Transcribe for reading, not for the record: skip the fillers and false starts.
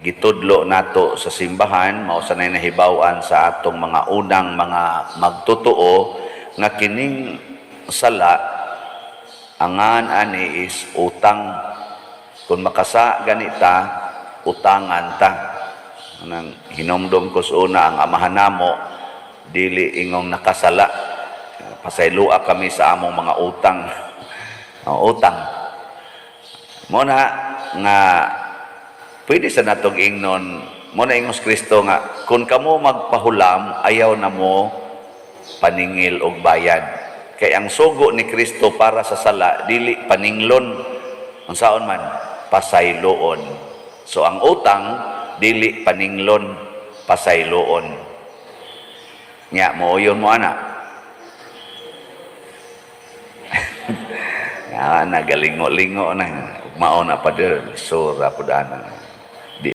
Gitudlo nato sa simbahan, mao sa nay nahibaw-an sa atong mga unang mga magtotoo nga kining sala, angan ani is utang. Kung makasa ganita, utangan ta. Nang hinomdom ko sa una, ang amahan namo dili ingong nakasala. Pasaylua kami sa among mga utang. Oh, utang. Mo na nga pwede sa natong ingnon, mo na ingos Kristo nga kung kamo magpahulam, ayaw na mo paningil og bayad. Kay ang sugo ni Kristo para sa sala dili paninglon, unsaon man? Pasayloon. So ang utang dili paninglon, pasayloon. Nya mo mo ana. Ya, nagalingo-lingo na. Mao na pa dir, sura pud ana.